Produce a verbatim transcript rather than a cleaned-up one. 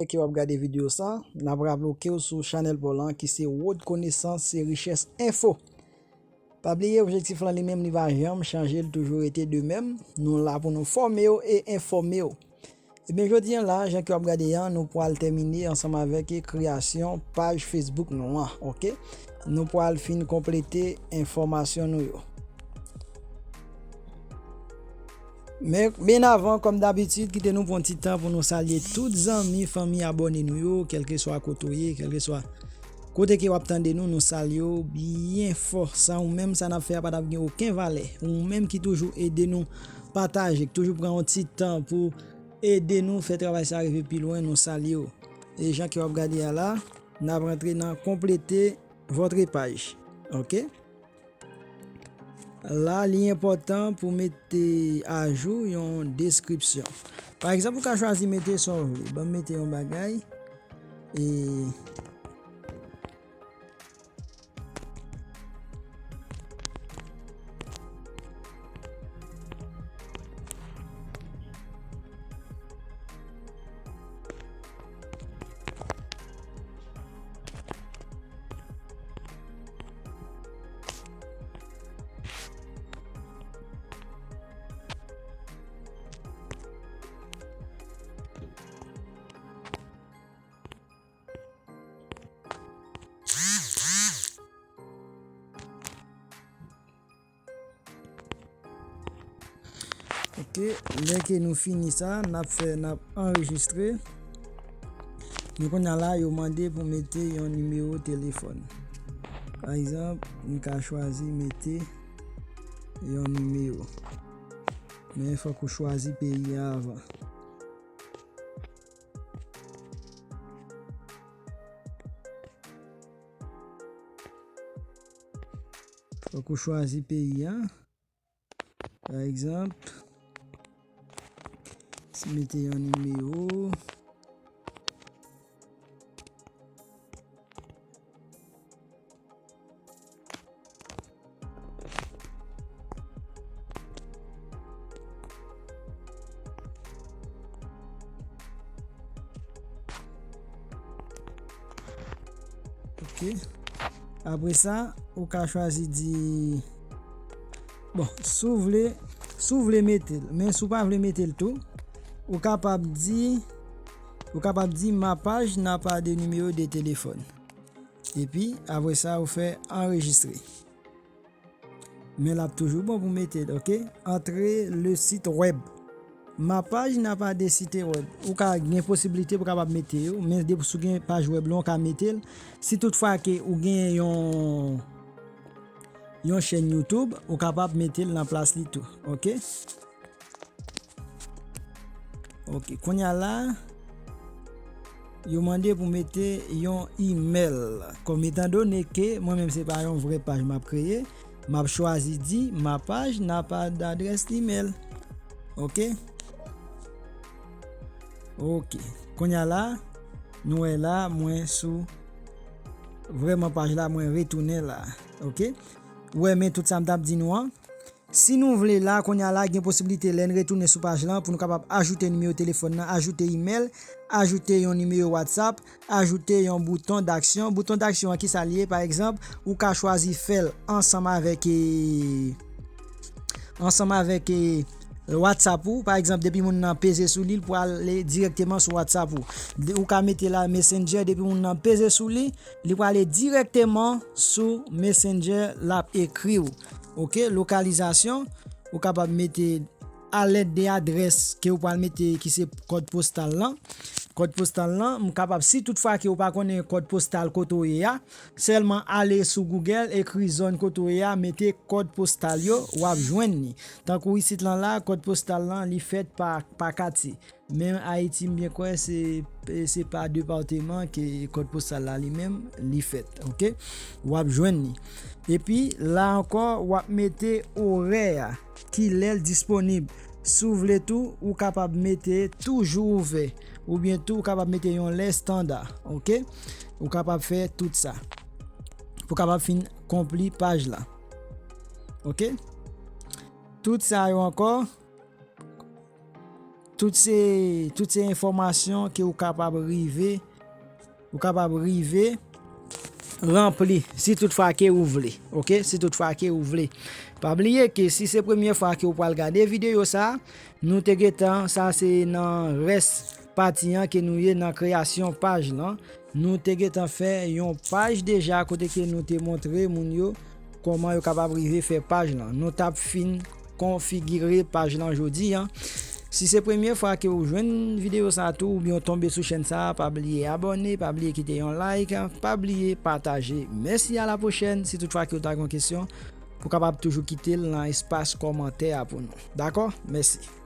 ke w ap gade videyo sa, n ap raple w ke w sou chanèl pa w lan ki se Wot Konesans se Richès Enfo. Pa bliye, objektif lan li menm li pa janm chanje, li toujou rete de menm. Nou la pou nou fòme w e enfòme w. Ebyen, jodi a la, jan ke w ap gade a, nou pral tèmine ansanm avèk kreyasyon paj Facebook nou an, oke? Nou pral fin konplete enfòmasyon nou yo. Men, byen avan, kòm dabitid, kite nou pran ti tan pou nou salye tout zanmi, fanmi, abòne nou yo, kèlkeswa kote w ye, kèlkeswa kote ke w ap tande nou, nou salye w byen fò. San ou menm, sa n ap fè a pa t ap gen okenn valè. Ou menm ki toujou ede nou pataje, ki toujou pran yon ti tan pou ede nou fè travay sa rive pi lwen, nou salye w. E jan ke w ap gade a la, n ap rantre nan konplete votre page. Oke? La, li enpòtan pou mete ajou yon deskripsyon. Pa egzanp, ou ka chwazi mete sa w vle. Ban m mete yon bagay. E Oke, lè ke nou fini sa, n ap fè, n ap anrejistre. Men kounye a la, yo mande pou mete yon nimewo telefòn. Pa egzanp, m ka chwazi mete yon nimewo. Men fòk ou chwazi peyi a avan. Fòk ou chwazi peyi a. Pa egzanp, si mete yon nimewo. Ok. Apre sa, ou ka chwazi di, bon, si w vle, si w vle mete l, men si w pa vle mete l tou, ou kapab di, ou kapab di, ma page n'a pas de numéro de téléphone. Epi, apre sa, ou fè anrejistre. Men l ap toujou bon pou mete l, ok? Entrer le site web. Ma page n'a pas de site web. Ou ka gen posiblite pou kapab mete yo, men depi si w gen paj web la, ou ka mete l. Si toutfwa ke ou gen yon, yon chèn YouTube, ou kapab mete l nan plas li tou, ok? Ok, kounye a la, yo mande pou mete yon imèl. Kòm etandone ke mwen menm se pa yon vrè paj m ap kreye, m ap chwazi di, ma page n'a pas d'adresse email. Ok? Ok. Kounye a la, nou wè la, mwen sou vrèman paj la, mwen retounen la. Ok? Ou wè, men tout sa m t ap di nou an. Si nou vle la, kounye a la, gen posiblite lè n retounen sou paj lan pou nou kapab ajoute nimewo telefòn nan, ajoute imèl, ajoute yon nimewo WhatsApp, ajoute yon bouton d'action. Bouton d'action an ki sa l ye? Pa egzanp, ou ka chwazi fè l ansanm avèk, e, ansanm avèk, e, WhatsApp ou. Pa egzanp, depi moun nan peze sou li, l pwale dirèkteman sou WhatsApp ou. De-, ou ka mete la Messenger, depi moun nan peze sou li, li pwale dirèkteman sou Messenger, l ap ekri w. Ok, lokalizasyon, ou kapab mete alèd de adrès ke ou pral mete ki se kòd postal lan. Kòd postal lan, m kapab, si toutfwa ke ou pa konnen kòd postal kote w ye a, sèlman ale sou Google, ekri zòn kote w ye a, mete kòd postal yo, w ap jwenn li. Tankou isit lan la, kòd postal lan, li fèt pa, pa katye. Men Ayiti, m byen kwè se, se pa depatman ke kòd postal la li menm, li fèt, ok? W ap jwenn li. Epi, la ankò, w ap mete orè a, kilè l disponib. Si w vle tou, ou kapab mete toujou ouvè, oubyen tou, ou kapab mete yon lè estanda, ok? Ou kapab fè tout sa. Pou kapab fin konpli paj la. Ok? Tout sa yo ankò, Tout se, tout se enfòmasyon ke ou kapab rive, ou kapab rive ranpli, si toutfwa ke ou vle, oke? Si toutfwa ke ou vle. Pa bliye ke si se premye fwa ke ou pral gade videyo sa, nou te gentan, sa se nan rès pati an ke nou ye nan kreyasyon paj lan. Nou te gentan fè yon paj deja kote ke nou te montre moun yo kòman yo kapab rive fè paj lan. Nou t ap fin konfigire paj lan jodi an. Si se premye fwa ke ou jwenn videyo sa tou oubyen ou tonbe sou chèn sa, pa bliye abòne, pa bliye kite yon like, pa bliye pataje. Mèsi, a la pwochèn. Si toutfwa ke ou ta gen yon kesyon, ou kapab toujou kite l nan espas kòmantè a pou nou. Dakò? Mèsi.